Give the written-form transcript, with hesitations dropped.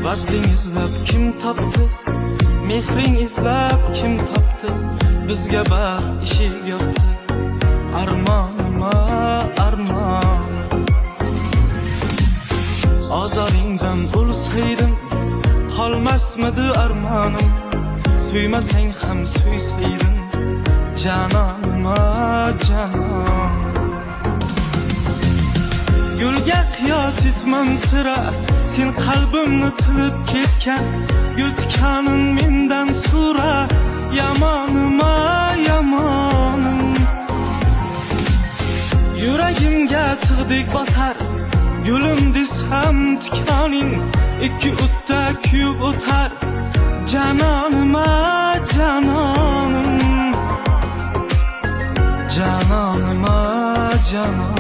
Vasling izlab kim topdi? Mehring izlab kim topdi? Bizga baxt eshik yopdi. Armonim, armon. Ozoringdan o'lsaydim, qolmasmidi armonim? Suymasang ham suysaydim, janonim, janon. Gulga qiyos etmam sira, sen qalbimni tilib ketgan gul tikanin mendan so'ra, yomonim, yomonim. Yuragimga tig'dek botar, gulim desam tikaning ikki o'tda kuyib o'tar, janonim, janonim, janonim, janonim.